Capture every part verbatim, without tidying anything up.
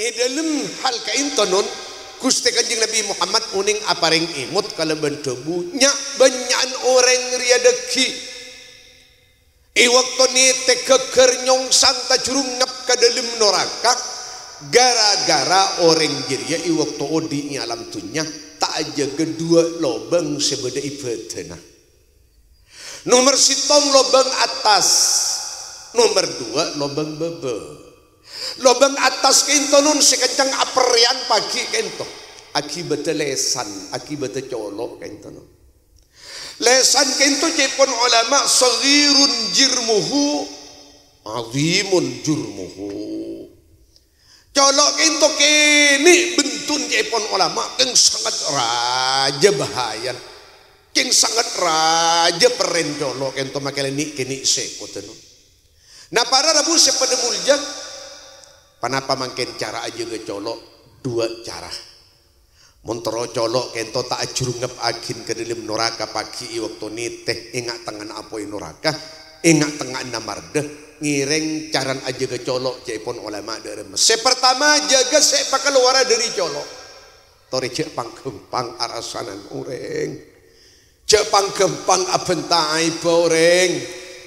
È dhâlem hal ka'ènto, non, Ghustè Kanjeng Nabi Muhammad onèng aparèng èmot kalabân dhâbu, nya'-bânnya'an orèng rèya dhâggi'. È bâkto nètè ghâgghâr nyongsang tajhrungngep ka dhâlem noraka, ghârâ-ghârâ orèng jârèya è bâkto odi' è alam dhunnya ta' ajâgâ duwâ' lobâng sè bâdâ è bâdânna. Nomer sèttong lobâng attas, nomer duwâ' lobâng bâbâ. Lobâng attas ka'ènto, non, sè kencèng aperrèyan pagghi' ka'ènto. Akibaddhâ lèsan, akibaddhâ colo' ka'ènto, non. Lèsan ka'ènto ca'èpon olama, "Shaghirun jirmuhu, 'azimun jurmuhu." Colo' ka'ènto kènè' bendhuna ca'èpon olama, kèng sanget rajâ bahayana. Kèng sanget rajâ perrèn colo' ka'ènto makè la nè'-kènè' sè kodâ, non. Nah, para rabu sè padâ molja, ponapa mangkèn cara ajâgâ colo'? Duwâ' cara. Mon terro colo' ka'ènto ta' ajhrungngep aghin ka dhâlem noraka pagghi' è bâkto nètè è nga'-tengnga'anna apoy noraka, è nga'-tengnga'anna mardhâ, ngèrèng carana ajâgâ colo' ca'èpon olama dâ' remma. Sè partama, jâgâ sè èpakalowara dâri colo'. Torè jhâ' pang-ghâmpang arasanan orèng. Jhâ' pang-ghâmpang abhânta aèbbhâ orèng.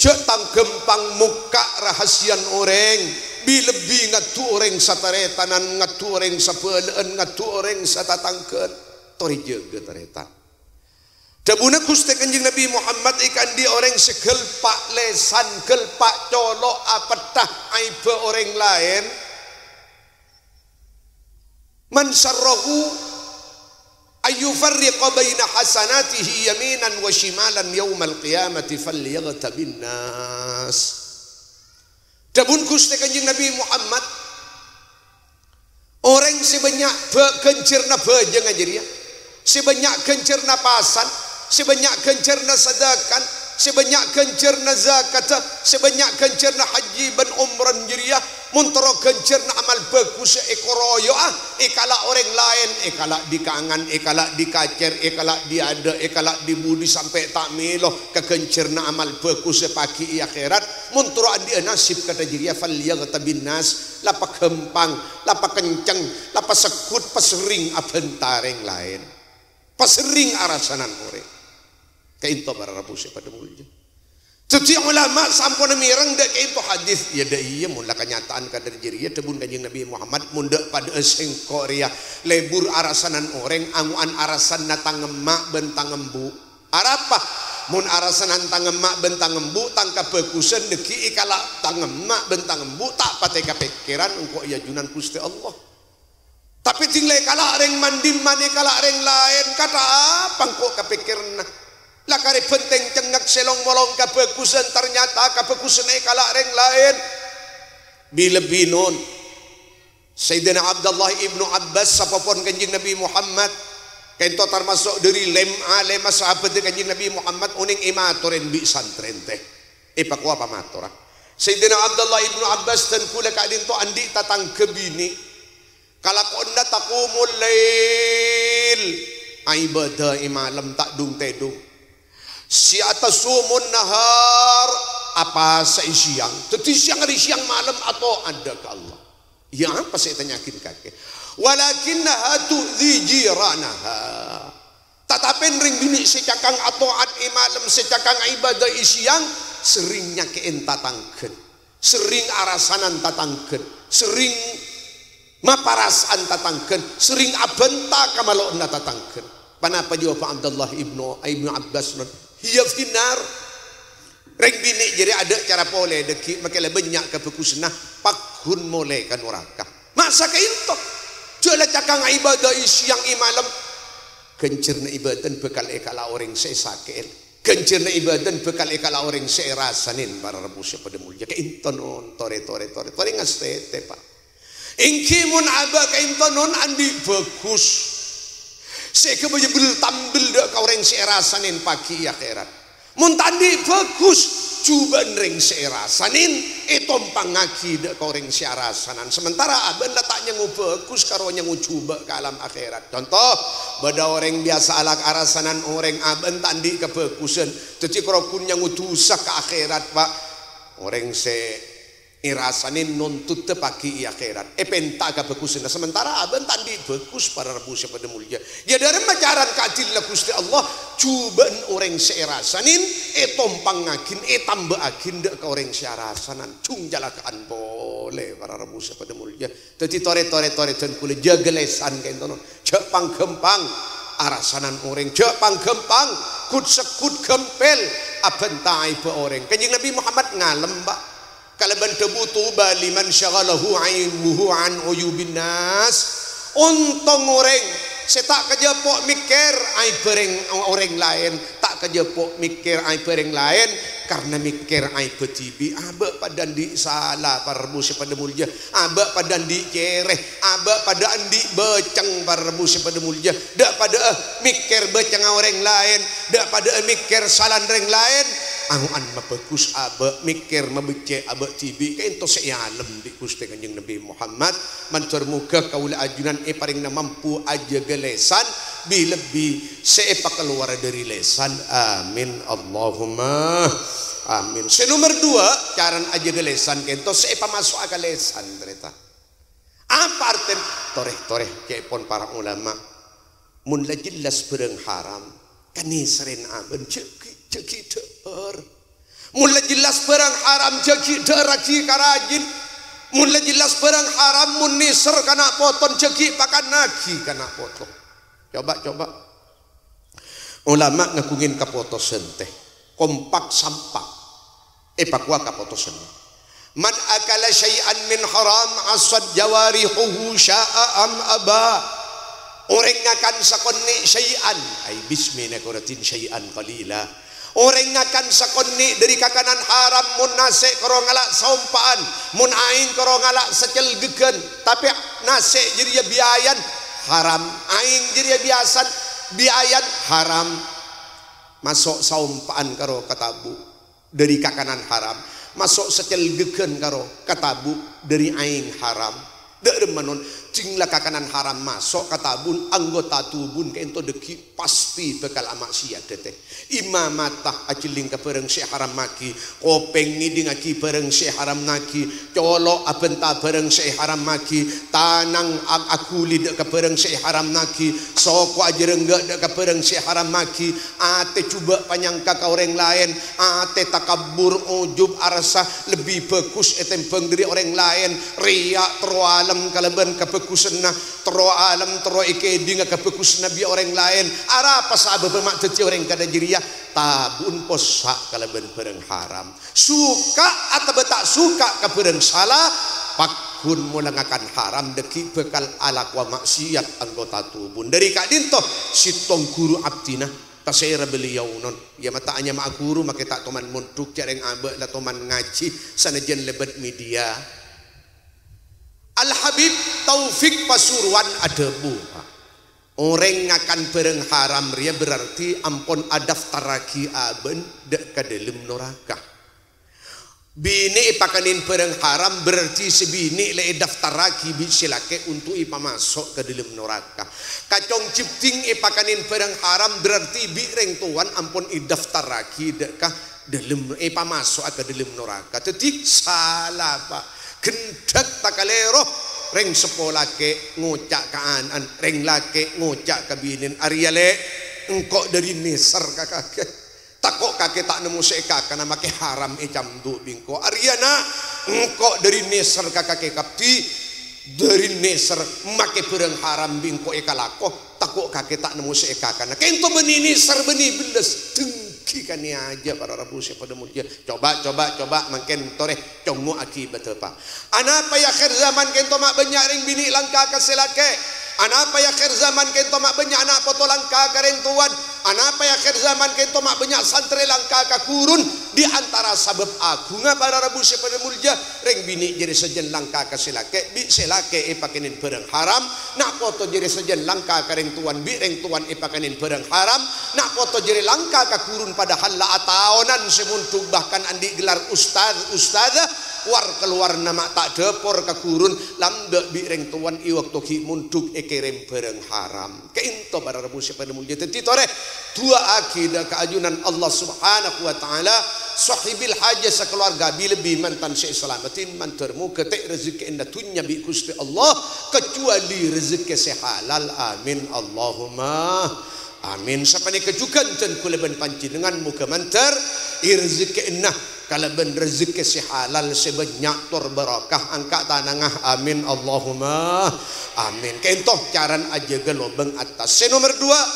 Jhâ' pang-ghâmpang mokka' rahasiana orèng. Bi-lebbi ngaddhu orèng sataretanan, ngaddhu orèng sabhâlâ'ân, ngaddhu orèng satatangghâna. Torè jâgâ tarètan. Dhâbuna Ghustè Kanjeng Nabi Muhammad èkaandi' orèng sè ghâlpa' lèsan, ghâlpa' colo' apètta aèbbhâ orèng laèn. "Man sarrahu an yufarriqa baina hasanatihi yaminan wa shimalan yaumal qiyamati falyaghtabin nas." Dhâbuna Ghustè Kanjeng Nabi Muhammad, orèng sè bânnya' bâ-, ghânjhârânna bhâjângnga jârèya, sè bânnya' ghânjhârânna pasana, sè bânnya' ghânjhârânna sadhâkana, sè bânnya' ghânjhârânna zakadhâ, sè bânnya' ghânjhârânna hajji bân omrana jârèya, mon terro ghânjhârânna amal bhâghussa èkaroyo'a, èkala' orèng laèn, èkala' di kangan, èkala' di kacèr, èkala' di adâ', èkala' di budi sampè' ta' mèlo ka ghânjhârânna amal bhâghussa pagghi' è akhèrat, mon terro andi'â nasib kadhâ' jârèya, falyaghtabin nas, la paghâmpang, la pakencèng, la pasegghut, paserrèng abhânta rèng laèn. Paserrèng arasanan orèng. Ka'ènto para rabu sè padâ molja. Dhâddhi olama samponna mèreng dâ' ka'ènto hadis. Yâ, dâ' iyâ, mon la kanyata'an kadhâr jârèya, dhâbuna Kanjeng Nabi Muhammad, "Mon dâ' padâ'â sèngko' rèya lebur arasanan orèng, ango'an arasanna tang emma' bân tang embu'." Arapa? Mon arasanan tang emma' bân tang embu', tang kabhâghusân dhâggi' èkala' tang emma' bân tang embu', ta' patè kapèkkèran engko' è ajunan Ghustè Allah. Tapè dhing la èkala' rèng man-dimman, èkala' rèng laèn, kantha apa engko' kapèkkèranna? La karè bhântèng cengngek sè long-molong kabhâghusân, tarnyata kabhâghusânna èkala' rèng laèn. Bi-lebbi non. Sayyidina Abdullah ibnu Abbas, sapopon Kanjeng Nabi Muhammad, ka'ènto tamaso' dâri lem-alèmma sahabaddhâ Kanjeng Nabi Muhammad, onèng èmatorè bi' santrèn tè. Èpakowa pamatorra. Sayyidina Abdullah ibnu Abbas, dân kaulâ ka'dinto andi' tatangghâ binè'. Kalakowanna taqumul lail, aibâdâ è malem ta' dung-tèdung. Sè atasumun nahar, apasa è sèyang. Dhâddhi sèyang arè sèyang malem ato'adhâ ka Allah. Iyâ, apa sè ètanya'aghi kakè? Walakinnaha tu'dzi jiranaha. Tatapè rèng binè' sè cakang ato'at è malem, sè cakang ibâdâ è sèyang, serrèng nyakè'è tatangghâna, serrèng arasanan tatangghâna, serrèng maparasa'an tatangghâna, serrèng abhânta kamalo'anna tatangghâna. Ponapa jâwâbbhâ Abdullah ibnu, ibnu Abbas, non? "Hiya finnar." Rèng binè' jârèya adâ' cara polè dhâggi' makè la bânnya' kabhâghusânna, pagghun molè ka noraka. Masa' ka'ènto? Jhâ' la cakang ibâdâ è sèyang è malem. Ghânjhârânna ibâdâna bhâkal èkala' orèng sè èsakè'è. Ghânjhârânna ibâdâna bhâkal èkala' orèng sè èrasanè, para rabu sè padâ molja. Ka'ènto non, torè, torè, torè, torè ngastètè, Pa'. Èngghi mon abâ' ka'ènto non andi' bhâghus. Sè èghâbâyâ bel-tambel dâ' ka orèng sè èrasanè pagghi' è akhèrat. Mon ta' andi' bhâghus, jhubâ'ân rèng sè èrasanè ètompangngaghi dâ' ka orèng sè arasanan. Sementara abâ'na la ta' nyango bhâghus karo nyango jhubâ' ka alam akhèrat. Conto, bâdâ orèng biyasa alak arasanan orèng, abâ'na ta' andi' kabhâghusân. Dhâddhi karo ghun nyango dhusa ka akhèrat, Pa'. Orèng sè Èrasanè nontuddhâ paghi è akhèrat. Èpènta kabhâghusânna. Sementara abâ'na ta' andi' bhâghus, para rabu sè padâ molja. Yâ, dhâremma carana kaadilânna Ghustè Allah, jhubâ'ân orèng sè èrasanè, ètompangngaghin, ètambâ'âghin dâ' ka orèng sè arasanan. Jhung calaka'an polè, para rabu sè padâ molja. Dhâddhi torè-torè, torè dân kaulâ, jâgâ lèsan ka'ènto, no. Jhâ' pang-ghâmpang arasanan orèng, jhâ' pang-ghâmpang ghut-segghut ghâmpèl abhânta aèbbhâ orèng. Kanjeng Nabi Muhammad ngalem, Pa', kalabân dhâbu, "Tuba liman syaghalahu aibuhu an uyubin nas." Ontong orèng sè ta' kajhâpo' mèkkèr aèbbhâ rèng, orèng laèn, ta' kajhâpo' mèkkèr aèbbhâ rèng laèn, karna mèkkèr aèbbhâ dhibi'. Abâ' padâ andi' sala, para rabu sè padâ molja. Abâ' padâ andi' cèrè, abâ' padâ andi' bâceng, para rabu sè padâ molja. Dâ' padâ'â mèkkèr bâcengnga orèng laèn, dâ' padâ'â mèkkèr salana rèng laèn. Ango'an mabhâghus abâ', mèkkèr mabeccè' abâ' dhibi'. Ka'ènto sè èalem bi' Ghustè Kanjeng Nabi Muhammad. Mandhâr moghâ kaulâ ajunan èparèngana mampu ajâgâ lèsan bi-, lebbi sè èpakalowara dâri lèsan. Amin. Allahumma amin. Sè nomer duwâ', carana ajâgâ lèsan ka'ènto sè èpamaso'a ka lèsan, tarètan. Apa artèna? Torè-torè, ca'èpon para ulama. Mon la jellas bhârâng haram, kanèserrèn abâ'na jâ' ghi', jâ' ghi' dhâ'âr. Mon la jellas bhârâng haram, jâ' ghi' dhâ'ârraghi ka rajina. Mon la jellas bhârâng haram, mon nèser ka na' potona, jâ' ghi' pakannaghi ka na' poto. Coba, coba. Ulama ngaghungè kapotosan tè. Kompak sampak. Èpakowa kapotosanna. "Man akala syai'an min haram asad jawarihuhu sya'a am aba." Orèng ngakan sakonè' syai'an, ai bismina koratin syai'an qalila. Orèng ngakan sakonè' dâri kakanan haram, mon nasè' karo ngala' saompa'an, mon aèng karo ngala' sacèlgheghân, tapè nasè' jârèya bi'ayan haram, aèng jârèya bi'asan, bi'ayan haram. Maso' saompa'an karo katabu' dâri kakanan haram, maso' sacèlgheghân karo katabu' dâri aèng haram. Dâ' remma non, jhâ' la kakanan haram maso' katabu'na, anggota tubuna ka'ènto dâggi' pastè bhâkal ama'siyat dhâtè. Imamata ajhelling ka bhârâng sè èharammaghi, kopèng ngèdingngaghi bhârâng sè èharammaghi, colo' abhânta bhârâng sè èharammaghi, tanang ag-, aghuli dâ' ka bhârâng sè èharammaghi, soko ajârângghâ' dâ' ka bhârâng sè èharammaghi, atè jhubâ' panyangka ka orèng laèn, atè takabbur, ojub, arassa lebbi bhâghus ètèmbhâng dâri orèng laèn, rèya' terro alem kalabân kabhâghusânna, terro alem, terro èkèdingnga kabhâghusânna bi' orèng laèn. Arapa sabâbbhâ ma' dhâddhi orèng kadhâ' jârèya? Tabu'na possa' kalabân bhârâng haram. Suka otabâ ta' suka ka bhârâng sala, pagghun mola ngakan haram dâggi' bhâkal alakowa ma'siyat anggota tubuna. Dâri ka'dinto sèttong ghuru abdhina, pasèra beliau non. Yâ, ma' ta' anyama'a ghuru, makè ta' toman mondhuk, jhâ' rèng abâ' la toman ngajhi, sanajjhân lèbât media. Al-Habib Taufik Pasuruan adhâbu, Pak, orèng ngakan bhârâng haram rèya berarti ampon adaftarraghi abâ'na dâ' ka dâlem noraka. Binè' èpakanè bhârâng haram berarti sè binè' la èdaftarraghi bi' sè lakè' onto' èpamaso' ka dâlem noraka. Kacong jeddhing èpakanè bhârâng haram berarti bi' rèng towana ampon èdaftarraghi dâ' ka dâlem, èpamaso'a ka dâlem noraka. Dhâddhi sala, Pak. Ghendhâk takalèro. Rèng seppo lakè' ngoca' ka ana'na, rèng lakè' ngoca' ka binèna, "Arèya, Lè', engko' dâri nèser ka kakè. Tako' kakè ta' nemmo sè èkakana, makè haram ècambu' bi' engko'. Arèya, Na', engko' dâri nèser ka kakè kabdhi, dâri nèser makè bhârâng haram bi' engko' èkalako. Tako' kakè ta' nemmo sè èkakana. Kènto bânnè nèser, bânnè bellâs, dengki kanèya ajâ, para rabu sè padâ molja." Coba, coba, coba, mangkèn torè congngo'aghi bâdâ, Pak. Anapa è akhèr zaman kènto ma' bânnya' rèng binè' langka ka sè lakè'? Anapa è akhèr zaman kènto ma' bânnya' ana' poto langka ka rèng towana? Anapa è akhèr zaman kènto ma' bânnya' santrè langka ka ghuruna? Di antara sabâb aghungnga, para rabu sè padâ molja, rèng binè' jârèya sajân langka ka sè lakè', bi' sè lakè' èpakanè bhârâng haram, na' poto jârèya sajân langka ka rèng towana, bi' rèng towana èpakanè bhârâng haram, na' poto jârèya langka ka ghuruna padahal la ataonan sè mondhuk, bahkan andi' gelar ustad, ustadzah, war-kalowarra ma' ta' dâpor ka ghuruna, lambâ' bi' rèng towana è bâkto ghi' mondhuk èkèrèm bhârâng haram. Ka'ènto para rabu sè padâ molja. Dhâddhi torè du'aaghi dâ' ka ajunan Allah Subhanahu wa Ta'ala, sohibil hajah sakalowarga, bi-lebbi mantan sè èsalameddhi, mandhâr moghâ ta' rejekkèna dhunnya bi' Ghustè Allah, kecuali rejekkè sè halal. Amin, Allahumma amin. Sapanèka jhughân dân kaulâ bân panjhennengngan moghâ mandhâr rejekkèna kalabân rejekkè sè halal, sè bânnya' tor barokah, angka' tanangnga. Amin, Allahumma amin. Ka'ènto carana ajâgâ lobâng attas. Sè nomer duwâ',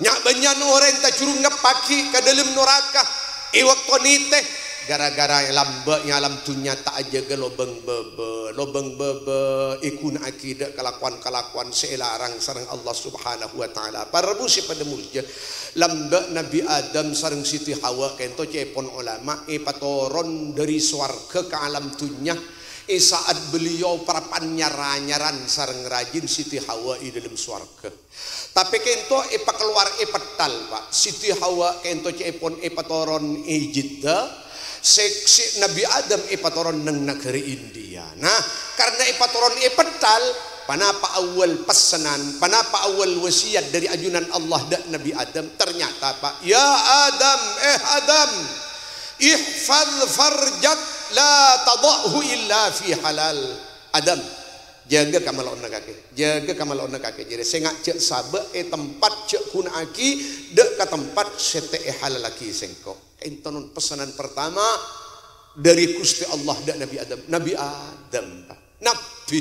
nya'-bânnya'an orèng tajhurungngèpaghi ka dâlem noraka è bâkto nètè, gara-gara è lambâ' è alam dhunnya ta' ajâgâ lobâng bâbâ. Lobâng bâbâ èghuna'aghi dâ' kalakowan-kalakowan sè èlarang sareng Allah Subhanahu wa Ta'ala. Para rabu sè padâ molja, lambâ' Nabbhi Adam sareng Siti Hawa ka'ènto ca'èpon olama èpatoron dâri sowarghâ ka alam dhunnya è sa'at beliau parappa'na nyar-anyaran sareng rajin Siti Hawa è dâlem sowarghâ. Tapè ka'ènto èpakalowar, èpèttal, Pak. Siti Hawa ka'ènto ca'èpon èpatoron è Jeddah, sè, sè Nabbhi Adam èpatoron neng naghârâ India. Nah, karna èpatoron èpèttal, ponapa awwal pessenan, ponapa awwal wasiyat dâri ajunan Allah dâ' Nabbhi Adam? Ternyata, Pak, "Ya Adam, eh Adam, ihfaz farjak, la tada'hu illa fi halal." Adam, jâgâ kamalo'onna kakè, jâgâ kamalo'onna kakè jârèya, sènga' jhâ' sabâ' è tempat, jhâ' ghuna'aghi dâ' ka tempat sè ta' èhalallaghi sèngko'. Ka'ènto non pessenan pertama dâri Ghustè Allah dâ' Nabbhi Adam. Nabbhi Adam, Pak. Nabbhi.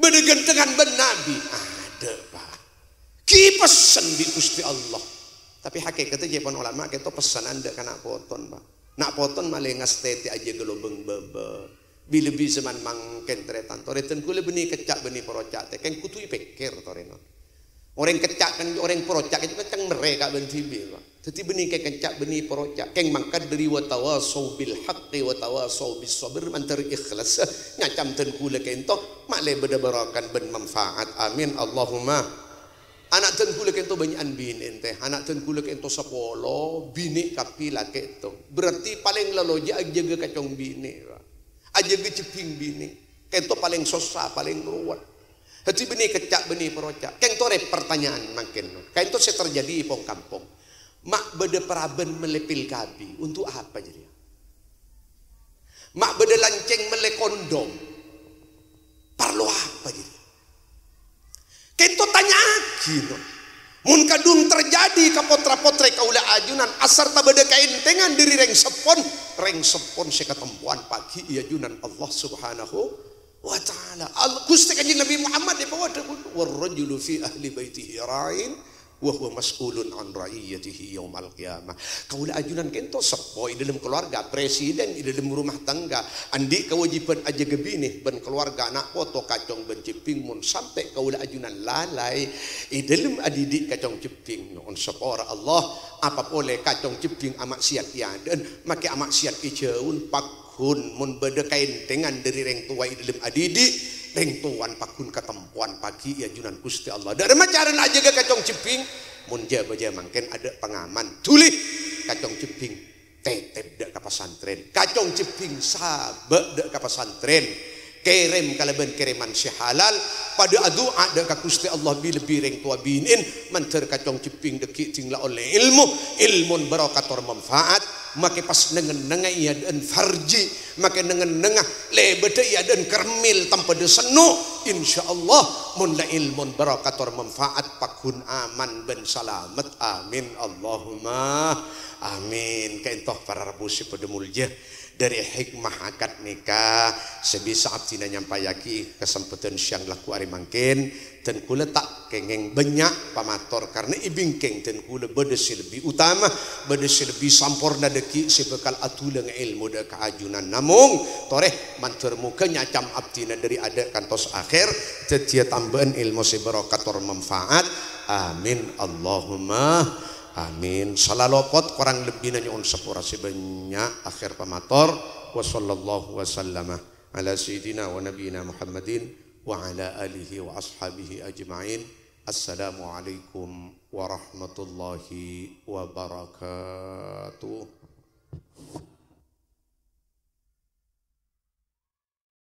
Bâdâ ghântengan bân nabbhi? Adâ', Pak. Ghi pessen bi' Ghustè Allah. Tapè hakèkatta ca'èpon olama ka'ènto pessenan dâ' ka na' poton, Pak. Na' poton malè ngastètè ajâgâ lobâng bâbâ. Bi-lebbi zaman mangkèn, tarètan, torè dân kaulâ bânnè kecca' bânnè poroca', tè, kèng kodhu èpèkkèr torè, non. Orèng kecca' kan, orèng poroca' kan cèng merrè ka bân dhibi', Pak. Dhâddhi bânnè kè-, kecca' bânnè poroca'. Kèng mangkat dâri wa tawasau bil haqqi wa tawasau bis sabr, mandhâr ikhlas. Nyacam dân kaulâ ka'ènto, ma' lè bâdâ barokana bân manfaat. Amin, Allahumma. Ana' dân kaulâ ka'ènto bânnya'an binè' èntè. Ana' dân kaulâ ka'ènto sapolo, binè' kabbhi lakè' tong. Berarti palèng laloja ajâgâ kacong binè', Pak. Ajâgâ jhebbhing binè'. Ka'ènto palèng sossa, palèng rowet. Dhâddhi bânnè kecca', bânnè poroca'. Kèng torè pertanyaan mangkèn. Ka'ènto sè terjadi è pong-kampong. Ma' bâdâ parabân mellè pil K B, untuk apa jârèya? Ma' bâdâ lancèng mellè kondom, parlo apa jârèya? Ka'ènto tanya'aghi, no. Mon kadhung terjadi ka potra-potrè kaulâ ajunan, asarta bâdâ kaèntèngan dâri rèng seppon, rèng seppon sè katempowan paghi' è ajunan Allah Subhanahu wa Ta'ala. Al-, Ghustè Kanjeng Nabbhi Muhammad èpabâdâ, "Warrajulu fi ahli baitihi ra'in, wa huwa mas'ulun an ra'iyyatihi yaumal qiyamah." Kaulâ ajunan ka'ènto seppo è dâlem kalowarga, presiden è dâlem rumah tangga, andi' kawâjibhân ajâgâ binè bân kalowarga, na' poto, kacong bân jhebbhing. Mon sampè' kaulâ ajunan lalai è dâlem adhidhi' kacong jhebbhing, nyo'on sapora Allah, apa polè kacong jhebbhing ama'siyat è adâ'ân, makè ama'siyat è jhâun, pagghun mon bâdâ kaèntèngan dâri rèng towa è dâlem adhidhi', rèng towana pagghun katempowan paghi' è ajunan Ghustè Allah. Dâ' remma carana ajâgâ kacong jhebbhing? Mon jhâ-bâjâ mangkèn adâ' pangaman, dhuli kacong jhebbhing tètèp dâ' ka pasantrèn. Kacong jhebbhing sabâ' dâ' ka pasantrèn. Kèrèm kalabân kèrèman sè halal. Padâ adu'a dâ' ka Ghustè Allah, bi-lebbi rèng towa binè'en, mandhâr kacong jhebbhing dhâggi' dhing la ollè èlmo. Èlmona barokah tor manfaat. Makè pas neng-ennengnga è adâ'ân farji. Makè neng-ennengnga lè bâdâ è adâ'ân kermil, tam padâ senno'. Insyaallah, mon la èlmona barokah tor manfaat, pagghun aman bân salamet. Amin. Allahumma amin. Ka'ènto para rabu sè padâ molja. Dâri hikmah akad nikah sè bisa abdhina nyampayaghi kasempadhân sèyang lagghu arè mangkèn, dân kaulâ ta' kèngèng bânnya' pamator, karna è bingkèng dân kaulâ bâdâ sè lebbi utama, bâdâ sè lebbi samporna dhâggi' sè bhâkal adhulâng èlmo dâ' ka ajunan. Namong, torè, mandhâr moghâ nyacam abdhina dâri adâ' kantos akhèr, dhâddhiyâ tambâ'ân èlmo sè barokah tor manfaat. Amin. Allahumma amin. Sala lopot, korang lebbina nyo'on sapora sè bânnya'. Akhèr pamator, wa sallallahu wa sallama ala sayyidina wa nabiyyina Muhammadin wa ala alihi wa ashabihi ajma'in. Assalamualaikum warahmatullahi wabarakatuh.